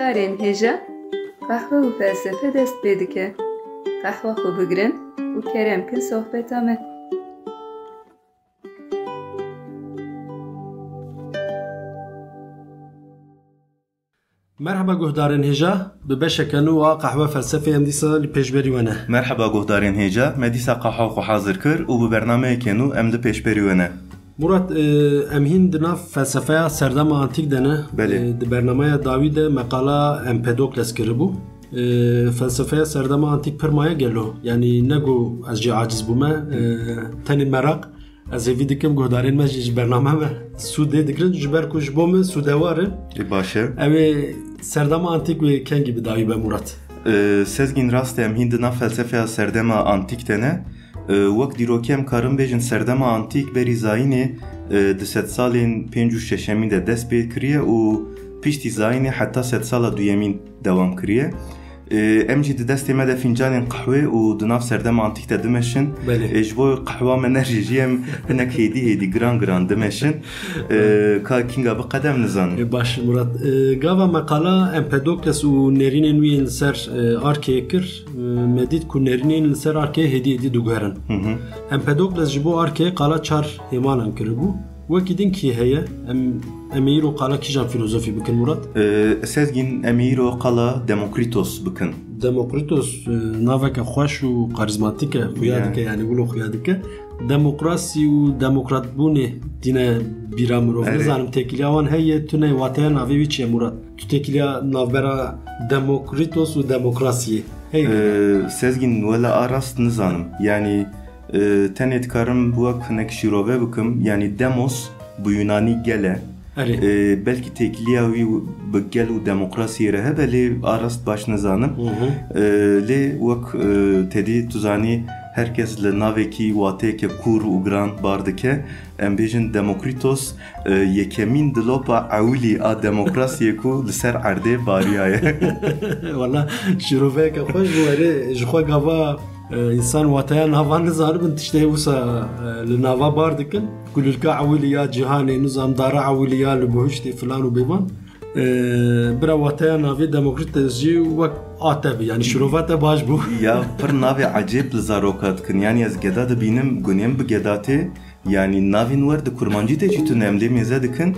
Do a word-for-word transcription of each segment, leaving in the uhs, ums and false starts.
Darên hêja, qehwe û felsefe dest pê dike. Qehwa xwe bigirin û kerem kin sohbeta me. Merheba guhdarên hêja, bi beşeke nû a qehwe felsefê em dîsa li pêşberî we ne. Merheba guhdarên hêja, me dîsa qehwa xwe hazir kir û bi bernameyeke nû em li pêşberî we ne. Murat, e, em hîn di nav felsefeya serdema antîk de ne. Belê. E, di bernameya dawî de me qala Empedokles kiribû. E, felsefeya serdema antîk pir maye gelo. Yanî ne ku ez jê aciz bûme, e, tenê meraq. Ez hêvî dikim guhdarên me jî ji bername me sûdê digirin, ji ber ku ji bo min sûdewar e. Ê, baş e. Ew ê serdema antîk wê kengî bi dawî be, Murat? E, Sezgîn, rast e, em hîn di nav felsefeya serdema antîk de ne. E, wek dîrokî em karin bêjin serdema antîk berî zayînê, e, di sedsalên pênc û şeşemîn de dest pê kiriye û piştî zayînê heta sedsala duyemîn dewam kiriye. E, em jî di destê me de fîncanên qehwê û di nav serdema antîk de dimeşin. Belê. E, ji bo qehwa me nerjê jî em hinek hêdî hêdî giran giran dimeşin. E, ka kînga biqede em nizanin. E, baş, Murat. E, gava me qala Empedokles û nêrînên wî yên li ser, e, arkeyê kir. E, me dît ku nêrînên li ser arkeyê hêdî hêdî diguherin. Hı hı. Empedokles ji bo arkeyê qala çar hêmanan kiribû. Wekî din kî heye? Em, em ê îro qala kîjan fîlozofî bikin, Murat? E, Sezgîn, em ê îro qala Demokritos bikin. Demokritos, e, naveke xweş û karîzmatîk e, xuya Ya. dike, yanî wilo xuya dike. Demokrasî û demokratbûnê tîne bîra mirov. Erê. Nizanim têkiliya wan heye, tune, wateya navê wî çi ye, Murat? Tu têkiliya navbera Demokritos û demokrasiyê heye? Ee, Sezgîn, wela a rast nizanim. Yanî, e, tenê dikarim wek hinek şîrove bikim. Yanî demos bi Yunanî gel e. Erê. E, belkî têkiliya wî bi gel û demokrasiyê re hebe, lê a rast baş nizanim. Hı hı. E, lê wek, e, tedî tu zanî, her kes li navekî wateyeke kûr û giran bar dike. Em bêjin Demokritos, e, yekemîn dilopa ewilî a demokrasiyê ku li ser erdê bariyaye. Wala, şîroveyeke xweş bû, erê, ji xwe gava, e, însan wateya navan nizanibin, tiştê wisa, e, li nava bar dikin. Kulîlka ewilî ya cîhanê, nizam dara ewilî ya li bihuştê filan û bêvan. E, bira wateya navê Demokritos jî wek a te bi, yanî şîrova te baş bû. Ya pir navê ecêb li zaroka dikin. Yanî ez geda dibînim, gunêm bi geda tê. Yanî navên wer di kurmancî de jî tune, em lê mêze dikin.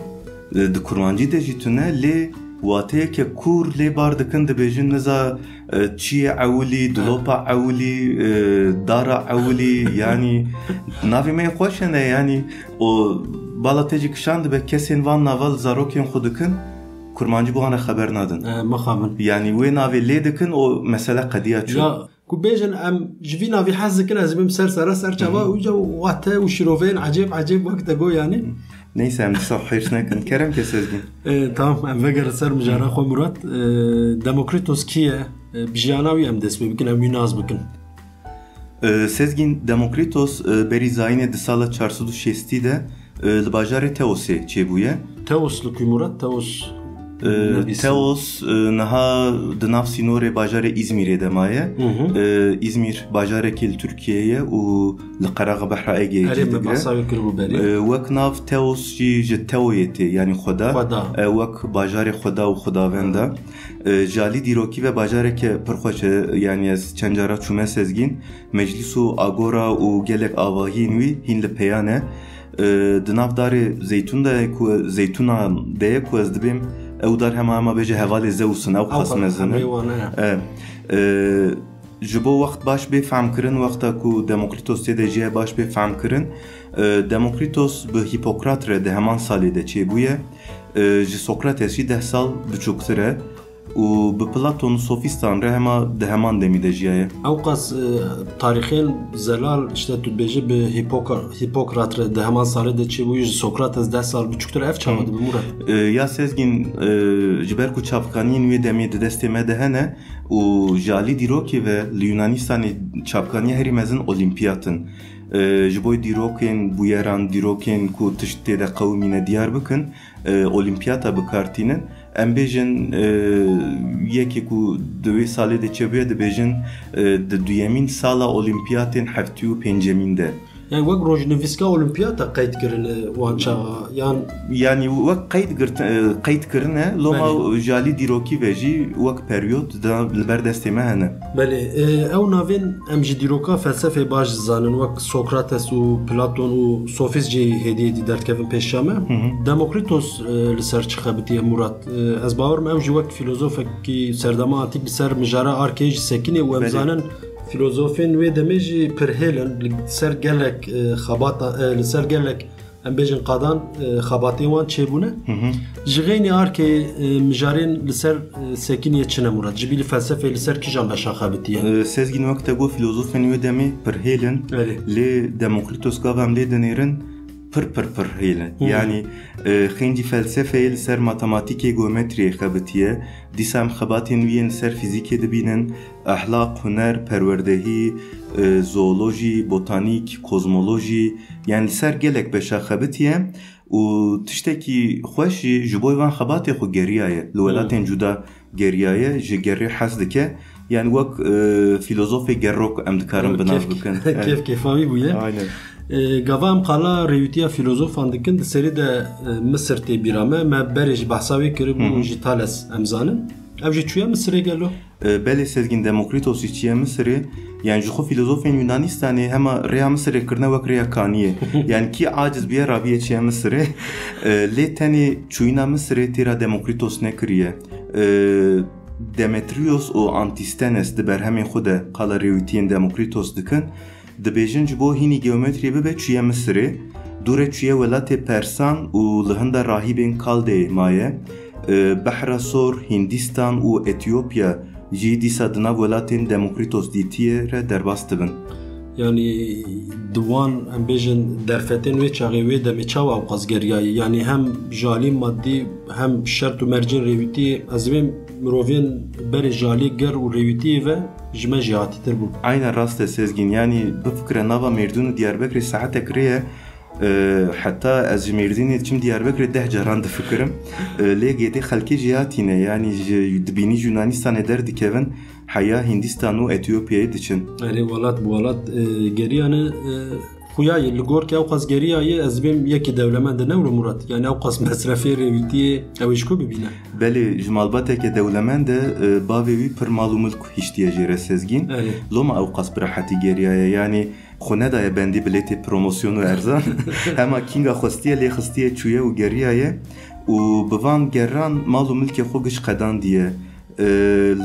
E, di kurmancî de jî tune, lê wateyeke kûr lê bar dikin, dibêjin niza, e, çiyê ewilî, dilopa ewilî, e, dara ewilî, yanî navê me yê xweş hene, yanî o bala te jî kişandibe, kesên van nava li zarokên xwe dikin, kurmancî bi wan re xeber nadin. E, mixabin. Yanî wê navê lê dikin, o mesele qediya çû. Ya, ku bêjin em ji vî navî hez dikin, ez bim ser sere ser çava, Hı hı. uca wate û şîroveyên ecêb ecêb wek te got yanî. Neyse, em dîsa hêrs nekin. Kerem ke Sezgîn. E, tamam, em vegerin ser mijara xwe Murat. E, Demokritos kî ye? E, bi jiyana wî em dest pê bikin, em wî nas bikin. E, Sezgîn, Demokritos, e, berî zayînê di sala çar sed û şêstî de, e, li bajarê Teosê çêbûye. Teos li ku, Murat? Teos E, nebîsim. Teos, e, niha di nav sînorê bajarê Îzmîrê de maye. Hı hı. E, Îzmîr bajarekî li Tirkiyeyê ye û li qeraxa Behra Egeyê Erê, cih me digire. Behsa wê kiribû berê. E, wek nav Teos jî ji Teoyê tê, yanî Xweda. Xweda. E, wek bajarê Xweda û Xwedavenda. E, ji alî dîrokî ve bajareke pir xweş e, yanî ez çend cara çûme Sezgîn. Meclîs û agora û gelek avahiyên wî hîn li peyan e. E, di nav darê zeytûn de ye ku, zeytûna de ye ku ez dibêm, ew dar hema hema bêje hevalê Zeus in, ew qas mezin in. Ew qas hemrê wan e. E, e, ji bo wext baş bê fehm kirin, wexta ku Demokritos tê de jiye baş bê fehm kirin. E, Demokritos bi Hîpokrat re di heman salê de çêbûye. E, ji Sokrates jî deh sal biçûktir e. Û bi Platon û sofîstan re hema di heman demî de jiyaye. Ew qas, e, tarîxên zelal, işte tu dibêjî bi Hîpoka-, Hîpokrat re di heman salê de çêbûyî, ji Sokrates deh sal biçûktir, ev çawa Hı. dibe, Murat? E, ya Sezgîn, e, ji ber ku çavkaniyên wê demê di destê me de hene û ji alî dîrokê ve li Yunanistanê çavkaniya herî mezin Olîmpiyat in. E, ji bo dîrokên bûyeran, dîrokên ku tişt tê de qewimîne diyar bikin, e, Olîmpiyata bi kar tînin. Em bêjin, e, yekê ku di wê salê de çêbûye, dibêjin, e, di duyemîn sala Olîmpiyatên heftê û pêncemîn de. Yani wek rojnivîska olimpiyata qeyd kirine wan çaxa, yan? Yani wek qeyd girt-, e, qeyd kirine, loma Belê. ji alî dîrokî ve jî wek periyot da li ber destê me hene. Belê, e, ew navên em ji dîroka felsefê baş dizanin, wek Sokrates û Platon û Sofîst jî hêdî hêdî derdikevin pêşiya me. Hı hı. Demokritos, e, li ser çi xebitiye, Murat? E, ez bawer im ew jî wek filozofekî serdema antîk li ser mijara arkeyê jî sekinê û em Belê. zanin filozofên wê demê jî pirhêl in, li ser gelek, e, xebata, e, li ser gelek, em bêjin, qadan, e, xebatên wan çêbûne. Hı hı. Ji xeynî arkê, e, mijarên li ser, e, sekiniye çi ne, Murat? Ji bî li felsefeyê li ser kîjan beşa xebitiye? E, Sezgîn, wek te got, filozofên wê demê pirhêl in. Erê. Lê Demokritos gava em lê dinêrin pir pir pirhêl in. Hı. Yani, e, xencî felsefeyê li ser matematîkê, geometriyê xebitiye. Dîsa em xebatên wî yên li ser fîzîkê dibînin, ehlaq, huner, perwerdehî, e, zoolojî, botanîk, kozmolojî, yani li ser gelek beşa xebitiye û tiştekî xweş jî ji bo van xebatê xwe geriyaye, li welatên Hmm. cuda geriyaye, ji gerê hez dike. Yani wek, e, filozofê gerok em dikarin Evet, bi nav kêf-, bikin. kêf kêfa wî bûye. Aynen. E, gava em qala rêwîtiya filozofan dikin, di serî de, e, Misir tê bîra me. Me berê jî behsa wê kiribû, Hı hı. ji Thales em zanin. Ew jî çûye Misirê gelo? E, belê Sezgîn, Demokritos jî çûye Misirê. Yani ji xwe filozofên Yunanistanê hema rêya Misirê kirine wek rêya kaniyê. Yani kî aciz bûye, raviye çûye Misirê. E, lê tenê çûyîna Misirê têra Demokritos nekiriye. E, Demetrios û Antistenes di berhemên xwe de qala rêwîtiyên Demokritos dikin. Dibêjin ji bo hînî geometriyê bibe çûye Misirê, dûre çûye welatê Persan û li hinda rahîbên Kaldeyê maye. E, Behra Sor, Hindistan û Etiyopya jî dîsa di nav welatên Demokritos dîtiye re derbas dibin. Yani di wan, em bêjin, derfetên wê çaxê, wê demê çawa ewqas geriyaye? Yani hem ji alî madî hem şert û mercên rêwîtiyê, ez dibêm mirovên berê ji alî ger û rêwîtiyê ve ji me jêhatîtir bûn. Aynen rast e Sezgîn. Yani bifikire nava Mêrdîn û Diyarbekirê saetek rê ye. E, heta ez ji Mêrdînê diçim Diyarbekirê deh caran difikirim. E, lê gêdê xelkê jêhatî ne. Yani ji, dibînî ji Yunanistanê derdikevin, heya Hindistan û Etiyopyayê diçin. Erê, welat bi welat, e, geriyane, e, xuya ye, li gor ke ewqas geriyaye, ez dibêm yekî dewlemend e, ne wilo Murat? Yani ewqas mesrefê rêwîtiyê, ew ê ji ku bibîne? Belê, ji malbateke dewlemend e, e, bavê wî pir mal û milk hiştiye jê re Sezgîn. Erê. Loma ewqas bi rehetî geriyaye, yani xwe nedaye bendî biletê promosyon û erzan. Hema kînga xwestiye lê xistiye çûye û geriyaye û bi van geran mal û milkê xwe giş qedandiye. E,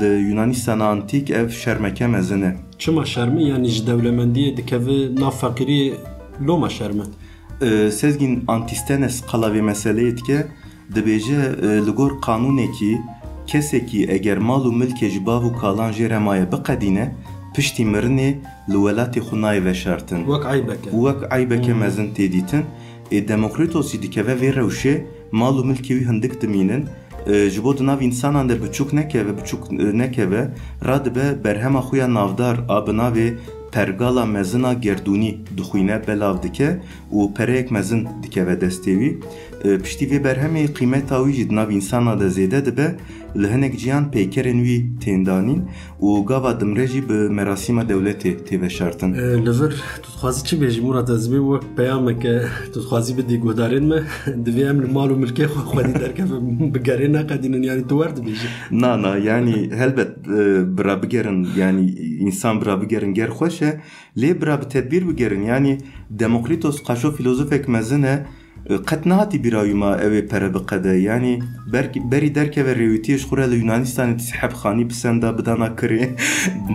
li Yunanîstana antîk ev şermeke mezin e. Çima şerm e? Yani ji dewlemendiyê dikeve nav feqîriyê, loma şerm e? E, Sezgîn, Antistenes qala vê meseleyê dike, dibêje, e, li gor qanûnekî kesekî eger mal û milkê ji bav û kalan jê re maye biqedîne, piştî mirinê li welatê xwe nayê veşartin. Wek eybeke. Wek eybeke Hmm. mezin tê dîtin. Ê Demokritos jî dikeve vê rewşê, mal û milkê wî hindik dimînin. E, ji bo di nav însanan de biçûk nekeve, biçûk, e, nekeve, radibe berhema xwe ya navdar a bi navê pergala mezin a gerdûnî dixwîne, belav dike û pereyek mezin dikeve destê wî. E, piştî vê berhemê qîmeta wî jî di nav însanan de zêde dibe, li hinek ciyan peykerên wî tên danîn û gava dimre jî bi merasîma dewletê tê veşartin. E, li vir tu dixwazî çi bêjî Murat? Ez bê wek peyameke tu dixwazî bidî guhdarên me, divê em li mal û milkê xwe xwedî derkevin, bi gerê neqedînin, yani tu wer dibêjî? Na, na, yani helbet, e, bira bigerin, yani însan bira bigerin ger xweş e, lê bira bi tedbîr bigerin, yani Demokritos qaşo filozofek mezin e, qet nehatî bîra wî ma ew ê pere biqede. Yanî berkî, berî derkeve rêwîtiyê ji xwe re li Yunanistanê dizî heb xanî bisenda bidana kirê.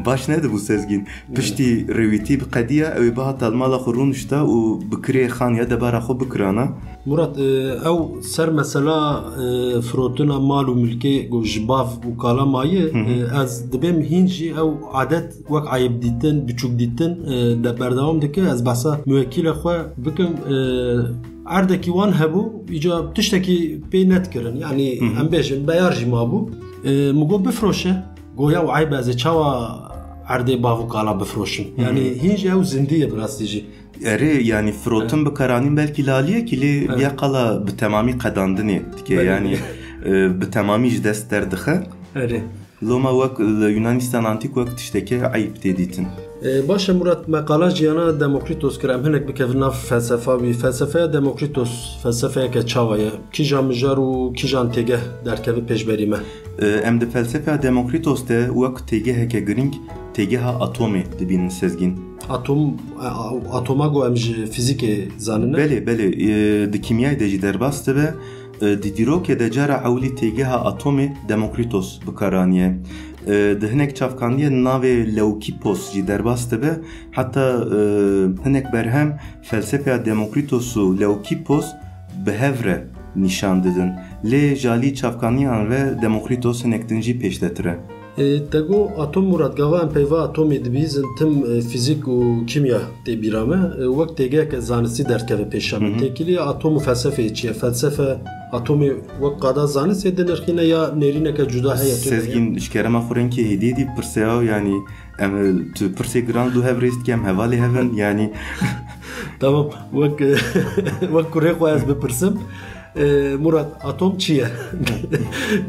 Baş nedibû Sezgîn. Piştî rêwîtî biqediya, ew ê bihata li mala xwe rûnişta û bi kirê xan ya debara xwe bikirana. Murat, e, ew ser mesela, e, firotina mal û milkê ku ji bav û kala maye, Hı hı. e, ez dibêm hîn jî ew adet wek eyb dîtin, biçûk dîtin, e, de berdewam dike. Ez behsa muwekîlê xwe bikim, e, erdekî wan hebû, îca tiştekî pê nedikirin. Yanî Hı hı. em bêjin, beyar jî mabû. E, min got, "Bifroşe." Goya û eyb ez ê çawa erdê bav û kala bifroşim? Hı hı. Yanî hîn jî ew zindî ye bi rastî jî. Erê, yanî firotin Evet. bi karanîn belkî li aliyekî lê Evet. ya qala bi temamî qedandinê dike. Belê, Yanî, belê. e, bi temamî ji dest derdixe. Erê. Loma wek li Yunanistan Antîk wek tişteke eyb tê dîtin. E, baş e Murat, me qala jiyana Demokritos kir, em hinek bikevin nav felsefa wî. Felsefeya Demokritos felsefeyeke çawa ye? Kîjan mijar û kîjan têgeh derkeve pêşberî me? E, em di felsefeya Demokritos de wek têgeheke girîng têgeha atomê dibînin, Sezgîn. Atom, e, a-, atoma ku em ji fîzîkê zanine? Belê, belê. E, di kîmyayê de jî derbas dibe. E, di dîrokê de cara ewilî têgeha atomê Demokritos bi kar aniye. E, di hinek çavkaniyên navê Leukipos jî derbas dibe. Heta, e, hinek berhem felsefeya Demokritos û Leukipos bi hev re nîşan didin. Lê ji alî çavkaniyan ve Demokritos hinek din jî pêşdetir e. E, te got atom, Murat, gava em peyva atomê dibihîzin, tim, e, fîzîk û kîmya tê bîra me, e, wek têgeheke zanistî derdikeve pêşa me. Hı hı. Têkiliya atom û felsefeyê çi ye? Felsefe atomê wek qada zanistê dinirxîne ya nêrîneke cuda heye? Sezgîn, ji kerema xwe rengê hêdî hêdî bipirse ya, yanî em, e, tu pirsê giran du hev rêz dike, em hevalê hev in, yanî. Tamam, wek, wek kurê xwe ez bipirsim. E, Murat, atom çi ye?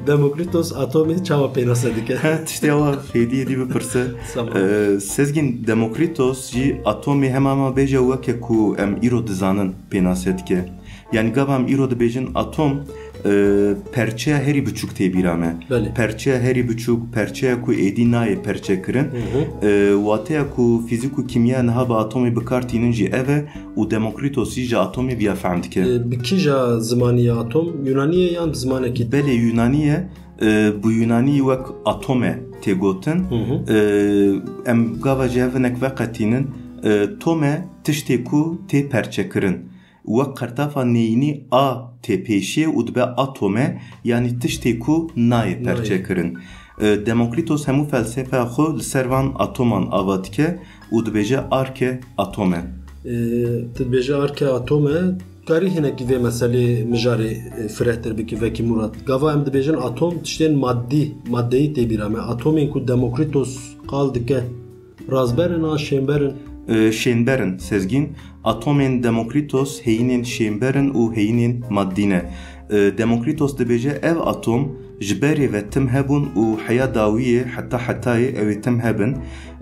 Demokritos atomê çawa pênase dike? He, tiştê wa hêdî hêdî bipirse. Tamam. E, Sezgîn, Demokritos jî atomê hema hema bêje weke ku em îro dizanin pênase dike. Yanî gava em îro dibêjin atom, e, perçeya herî biçûk tê bîra me. Belê. Perçeya herî biçûk, perçeya ku êdî nayê perçekirin. Hı hı. E, wateya ku fîzîk û kîmya niha bi atomê bi kar tînin jî ev e û Demokritos jî ji atomê viya fehm dike. E, bi kîja zimanî ye atom? Yunanî ye yan bi zimanekî? Belê, Yunanî ye. E, bi Yunanî wek atome tê gotin. Hı hı. E, em gava jî hev hinek veqetînin. E, tome tiştê ku tê perçekirin. Wek qertafa neyînî a tê pêşiyê û dibe atome, yanî tiştê ku nayê Nayê. perçekirin. E, Demokritos hemû felsefeya xwe li ser van atoman ava dike û dibêje arke atom e. E, tu dibêje arke atom e, karî hinekî vê meselê mijarê, e, firehtir bikî vekî Murat. Gava em dibêjin atom tiştên maddî, maddeyî tê bîra me. Atomên ku Demokritos qal dike, razber in an şênber in? E, şênber in, Sezgîn. Atomên Demokritos heyînên şênber in û heyînên maddî ne. E, Demokritos dibêje ev atom ji berê ve tim hebûn û heya dawiyê heta hetayê ew ê tim hebin.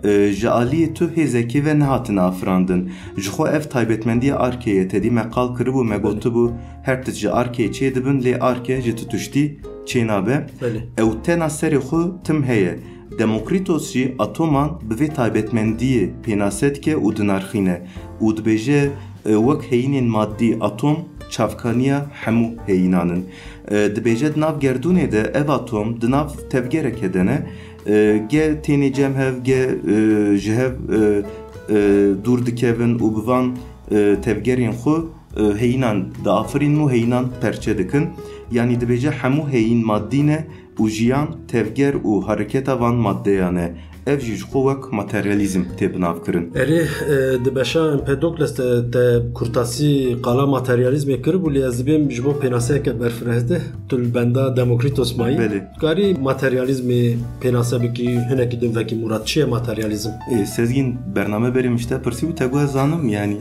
E, ji aliyê tu hêzekê ve nehatine afirandin. Ji xwe ev taybetmendiya arkê ye, tedî me qal kiribû, me Belê. gotibû, her tişt ji arkê çê dibin, lê arke ji tu tiştî çê nabe. Belê. Ew tena serê xwe tim heye. Demokritos jî atoman bi vê taybetmendiyê pênase dike û dinarxîne û dibêje, e, wek heyînên maddî atom çavkaniya hemû heyînan in. E, dibêje di nav gerdûnê de ev atom di nav tevgereke de ne. E, ge tênê cem hev, ge, e, ji hev, e, e, dûr dikevin û bi van, e, tevgerên xwe, e, heyînan diafirînin û heyînan perçe dikin. Yanî dibêje hemû heyîn maddî ne û jiyan tevger û hareketa van maddeyan e. Ev jî ji xwe wek materyalîzm tê binavkirin. Erê, e, di beşa Empedokles de te kurtasî qala materyalîzmê kiribû, lê ez dibêm ji bo pênaseyeke berfirehde tu li benda Demokritos mayî. Belê. Karî materyalîzmê pênase bikî, hinekî din vekî Murat, çi ye materyalîzm? Ê, Sezgîn, bername berê min ji te pirsî û te got ez zanim, yanî.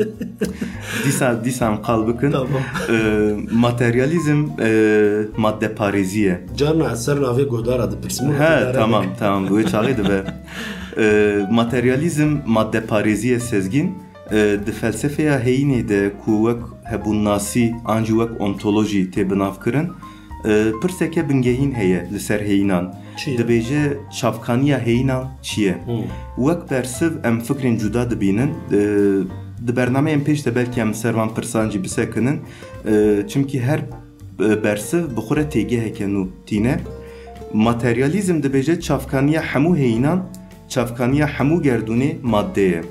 Dîsa, dîsa em qal bikin. Tamam. Ee, materyalîzm, ee, maddeparêzî ye. Carna ez ser navê guhdara dipirsim. He, tamam, tamam. Wê çaxê dibe. Ee, materyalîzm maddeparêzî ye, Sezgîn. Ee, di felsefeya heyînê de ku wek hebûnnasî an jî wek ontolojî tê binavkirin, ee, pirseke bingehîn heye li ser heyînan. Çi ye? Dibêje çavkaniya heyînan çi ye? Hmm. Wek bersiv em fikrên cuda dibînin. Ee, di bernameyên pêş de belkî em ser van pirsan jî bisekinin. Ee, çimkî her, e, bersiv bi xwe re têgeheke nû tîne. Materyalîzm dibêje çavkaniya hemû heyînan, çavkaniya hemû gerdûnê madde ye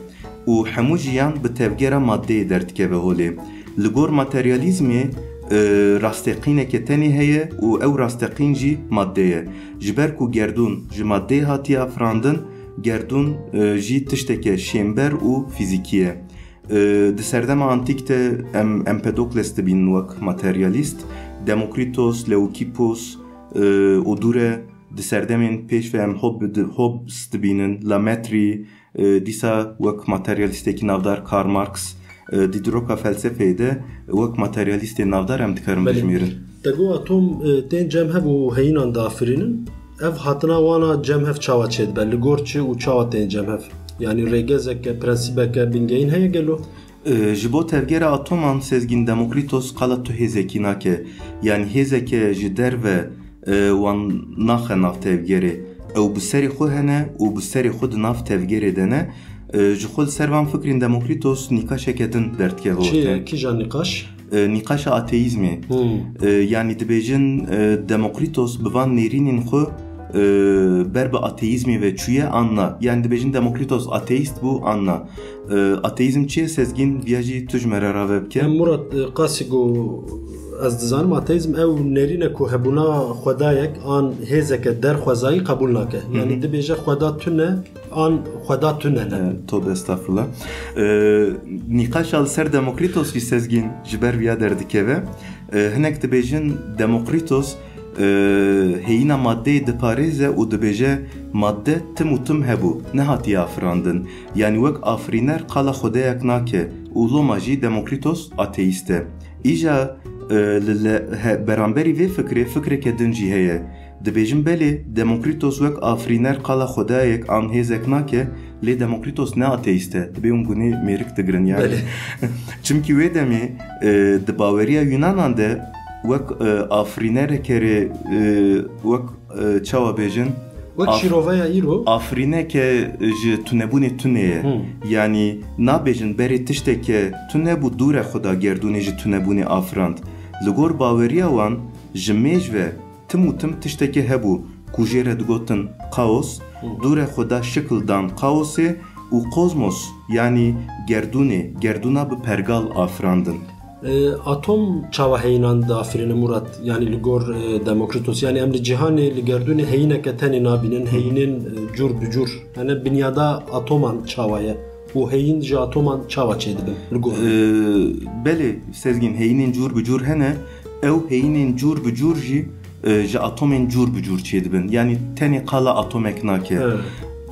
û hemû jiyan bi tevgera maddeyê derdikeve holê. Li gor materyalîzmê, e, rasteqîneke tenê heye û ew rasteqîn jî madde ye. Ji ber ku gerdûn ji maddeyê hatiye afirandin, gerdûn, e, jî tişteke şênber û fîzîkî ye. E, di serdema antîk de em Empedokles dibînin wek materyalîst, Demokritos, Leukipos, e, û dûre di serdemên pêş ve em Hob-, Hobbes dibînin, La Mettrie, e, dîsa wek materyalîstekî navdar Karl Marx, e, di dîroka felsefeyê de wek materyalîstên navdar em dikarin Belê. bijmêrin. Te got atom, e, tên cem hev û heyînan diafirînin. Ev hatina wana cem hev çawa çêdibe? Li gor çi û çawa tên cem hev? Yanî rêgezeke, prensîbeke bingehîn heye gelo? E, ji bo tevgera atoman Sezgîn Demokritos qala tu hêzekî nake. Yanî hêzeke ji derve, e, wan naxe nav tevgerê. Ew bi serê xwe hene û bi serê xwe di nav tevgerê de ne. E, ji xwe li ser van fikrên Demokritos nîqaşeke din derdikeve ortê. Çi ye? Kîjan nîqaş? E, nîqaşa ateîzmê. Hmm. E, yanî dibêjin, e, Demokritos bi van nêrînên xwe, e, ber bi ateîzmê ve çûye an na. Yanî dibêjin Demokritos ateîst bû an na. E, ateîzm çi ye Sezgîn? Viya jî tu ji me re rave bike. Em Murat, e, qasî ku ez dizanim, ateîzm ew nêrîne ku hebûna xwedayek an hêzeke derxwezayî qebûl nake. Yanî Hı hı. dibêje xweda tune an xweda tune ne. E, tobe estağfurullah. E, nîqaşa li ser Demokritos jî Sezgîn ji ber viya derdikeve. E, hinek dibêjin Demokritos, e, heyîna maddeyê diparêze û dibêje madde tim û tim hebû, nehatiye afirandin. Yanî wek afirîner qala xwedayek nake û loma jî Demokritos ateîst e. Îja, e, li, li, he, beramberî vê fikrê fikreke din jî heye. Dibêjin belê, Demokritos wek afirîner qala xwedayek an hêzek nake, lê Demokritos ne ateîst e. Dibê hûn gunê mêrik digirin yani. Belê. Çimkî wê demê, e, di baweriya Yunanan de wek, e, afirînereke rê, e, wek, e, çawa bêjin? Wek Af-, şîroveya îro? Afirîneke ji tunebûnê tune ye. Hmm. Yanî nabêjin berê tişteke tune bû dûre xwe da gerdûnê ji tunebûnê afirand. Li gor baweriya wan ji mêj ve tim û tim tiştekê hebû ku jê re digotin kaos, Hı. dûre xwe da şikil dan kaosê û kozmos, yanî gerdûnê, gerdûna bi pergal afirandin. E, atom çawa heyînan diafirîne Murat? Yanî li gor, e, Demokritos, yanî em li cîhanê, li gerdûnê heyîneke tenê nabînin, Hı. heyînên, e, cûr bi cûr. Yanî binyada atoman çawa ye? Û heyîn ji atoman çawa çêdibin li gor? Ee, belê, Sezgîn, heyînên cûr bi cûr hene. Ew heyînên cûr bi cûr jî, e, ji atomên cûr bi cûr çêdibin. Yanî tenê qala atomek nake. Evet.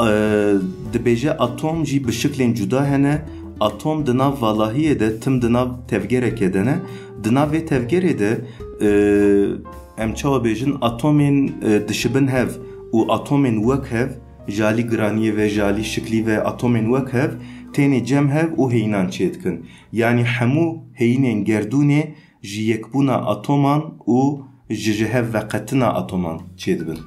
Ee, dibêje atom jî bi şiklên cuda hene. Atom di nav valahiyê de, tim di nav tevgereke de ne. Di nav vê tevgerê de, e, em çawa bêjin, atomên, e, dişibin hev û atomên wek hev ji alî giraniyê ve, ji alî şiklî ve atomên wek hev tênê cem hev û heyînan çêdikin. Yanî hemû heyînên gerdûnê ji yekbûna atoman û ji ji hev veqetina atoman çêdibin.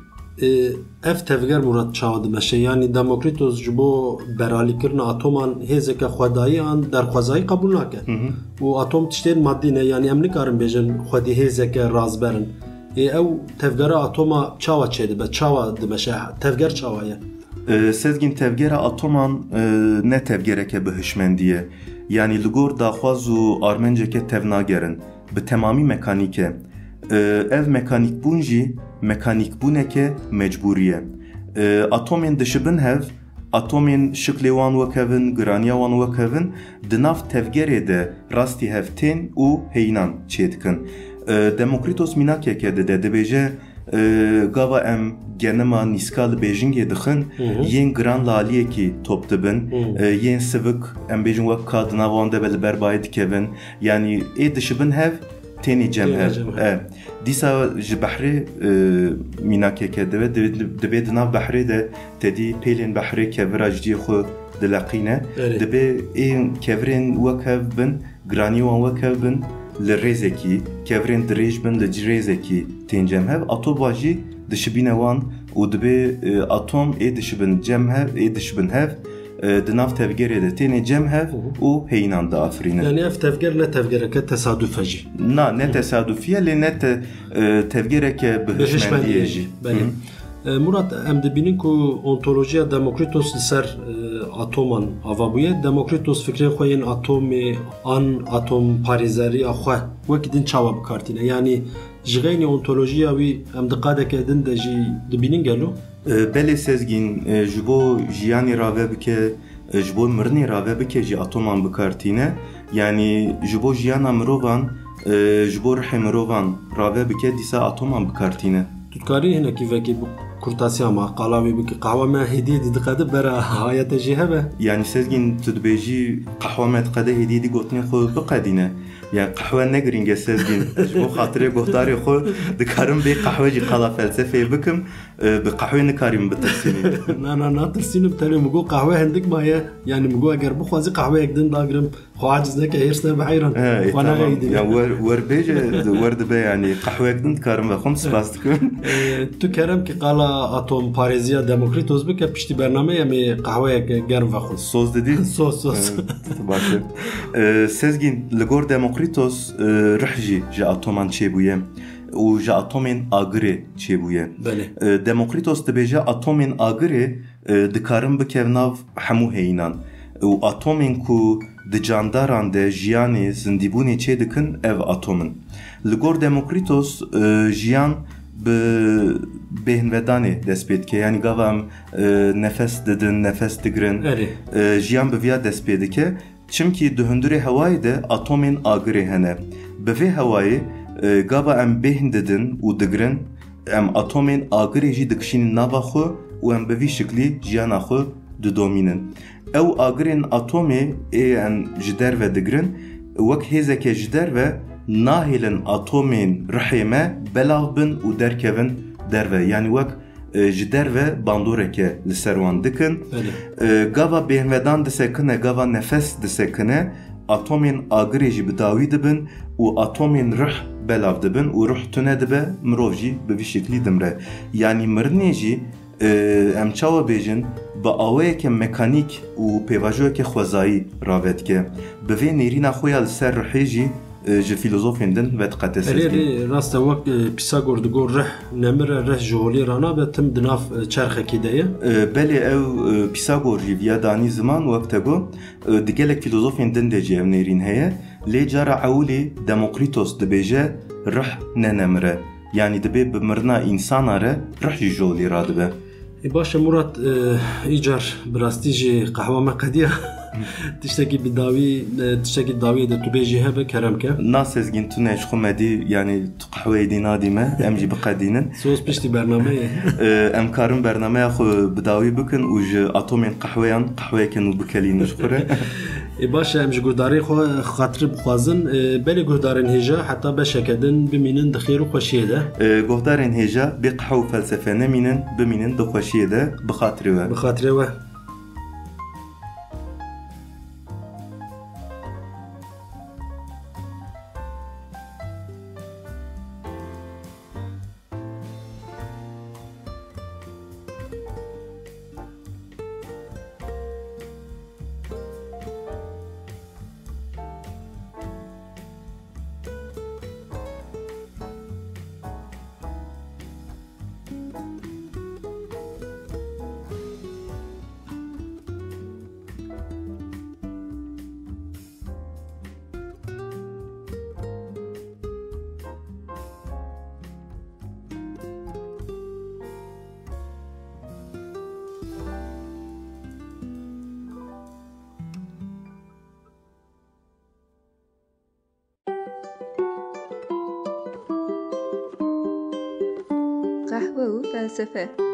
Ê, ev tevger Murat çawa dimeşe? Yanî Demokritos ji bo beralîkirina atoman hêzeke xwedayî an derxwezayî qebûl nake. Hı hı. Û atom tiştên madî ne, yanî em nikarin bêjin xwedî hêzeke razber in. Ê, ew tevgera atoma çawa çêdibe, çawa dimeşe, tevger çawa ye? E, Sezgîn, tevgera atoman, e, ne tevgereke bi hişmendî ye. Yanî li gor daxwaz û armenceke tevnager in. Bi temamî mekanîk e. E, ev mekanîkbûn jî mekanîkbûneke mecbûrî ye. E, atomên dişibin hev, atomên şiklê wan wek hev in, giraniya wan wek hev in, di nav tevgerê de rastî hev tên û heyînan çêdikin. E, Demokritos mînakeke dide, dibêje, e, gava em genima nîska li bêjingê dixin, Hı hı. yên giran li aliyekî top dibin, Hı. e, yên sivik, em bêjin wek ka di nav wan de be li ber bayê dikevin. Yanî ê dişibin hev, tênê cem Tênê hev. cem hev. E, dîsa ji behrê, e, mînakeke dibe, dibe, dibe di nav behrê de tedî pêlên behrê kevira ji cihê xwe dileqîne. Erê. Dibe ê kevirên wek hev bin, giranî wan wek hev bin, li rêzekî, kevirên dirêj bin, li rêzekî tên cem hev. Atoba jî dişibîne wan û dibe, e, atom ê dişibin cem hev, ê dişibin hev, e, di nav tevgerê de tênê cem hev Hı hı. û heyînan diafirînin. Yanî ev tevger ne tevgereke tesaduf e jî. Na, ne Hı hı. tesadufî ye, lê ne te-, e, tevgereke bi Bi hişmendiyê hişmendiyê jî. jî. Belê. Hı hı. E, Murat, em dibînin ku ontolojiya Demokritos li ser, e, atoman ava bûye. Demokritos fikrên xwe yên atomê an atom parêzeriya xwe wekî din çawa bi kar tîne? Yanî ji xeynî ontolojiya wî em di qadeke din de jî dibînin gelo? E, belê Sezgîn, e, ji bo jiyanê rave bike, e, ji bo mirinê rave bike jî atoman bi kar tîne. Yanî ji bo jiyana mirovan, e, ji bo rihê mirovan rave bike, dîsa atoman bi kar tîne. Tu dikarî hinekî vekî bi kurtasiya me qala wî bikî? Qehwa me hêdî hêdî diqede bera hayete jî hebe. Yanî Sezgîn, tu dibêjî qehwa me diqede, hêdî hêdî gotinên xwe biqedîne. Yani qehwe ne girîng e Sezgîn. Ez ji bo xatirê guhdarê xwe dikarim bê qehwe jî qala felsefeyê bikim. E, bi qehwê nikarîm bitirsînim. Na, na, natirsînim, tenê min got qehwe hindik maye. Yani min got eger bixwazî qehweyek din dagirim. Xwe aciz neke, hêrs nebe heyran. He, e, Xwe tamam. Nexeyidî. Ya wer, wer bêje, wer dibe yani. Qehweyek din dikarim vexwim, spas dikim. E, tu kerem ki qala atom parêziya Demokritos bike, piştî bernameyê em ê qehweyek germ vexwin. Soz didî? Soz, soz. E, baş e. E, Sezgîn, li gor Demokritos, e, rih jî ji atoman çêbûye û ji atomên agirê çêbûye. Belê. E, Demokritos dibêje atomên agirê, e, dikarin bikevin nav hemû heyînan û atomên ku di candaran de jiyanê, zindîbûnê çêdikin, ev atom in. Li gor Demokritos, e, jiyan bi bêhnvedanê dest pê dike. Yanî gava em, e, nefes didin, nefes digirin. Erê. E, jiyan bi viya dest pê dike. Çimkî di hundirê hewayê de atomên agirê hene. Bi vê hewayê, e, gava em bêhn didin û digirin, em atomên agirê jî dikişînin nava xwe û em bi vî şiklî jiyana xwe didomînin. Ew agirên atomê ê em ji derve digirin, wek hêzeke ji derve nahêlin atomên rihê me belav bin û derkevin derve. Yanî wek e, ji derve bandoreke li ser wan dikin. Belê. E, gava bêhnvedan disekine, gava nefes disekine, atomên agirê jî bi dawî dibin û atomên rih belav dibin û rih tune dibe, mirov jî bi vî şiklî dimre. Yanî mirinê jî, e, em çawa bêjin, bi awayeke mekanîk û pêvajoyeke xwezayî rave dike. Bi vê nêrîna xwe ya li ser rihê jî e, ji fîlozofên din vediqete Sezgîn. Erê, erê, rast e, wek, e, Pîsagor digot rih nemir e, rih ji holê ranabe, tim di nav, e, çerxekê de ye. E, belê ew, e, Pîsagor jî viya danî ziman wek te got, e, di gelek fîlozofên din de jî ev nêrîn heye. Lê cara ewilî Demokritos dibêje rih ne nemir e. Yanî dibê bi mirina însana re rih jî ji holê radibe. Ê, baş e Murat, e, îcar bi rastî jî qehwa me qediya. Tiştekî bi dawî, e, tiştekî dawiyê de tu bêjî hebe, kerem ke. Na Sezgîn, tu ne ji xwe medî, yanî tu qehweyê dî nadî me, em jî biqedînin. Soz piştî bernameyê. E, em karin bernameya xwe bi dawî bikin û ji atomên qehweyan qehweyeke nû bikelînin ji xwe re. Ê, baş e, em ji guhdarê xwe xatir bixwazin. Ê, belê guhdarên hêja, heta beşeke din bimînin di xêr û xweşiyê de. Ê, guhdarên hêja, bê qehwe û felsefe nemînin, bimînin di xweşiyê de, bi xatirê we. Bi xatirê we. Qehwe û felsefe.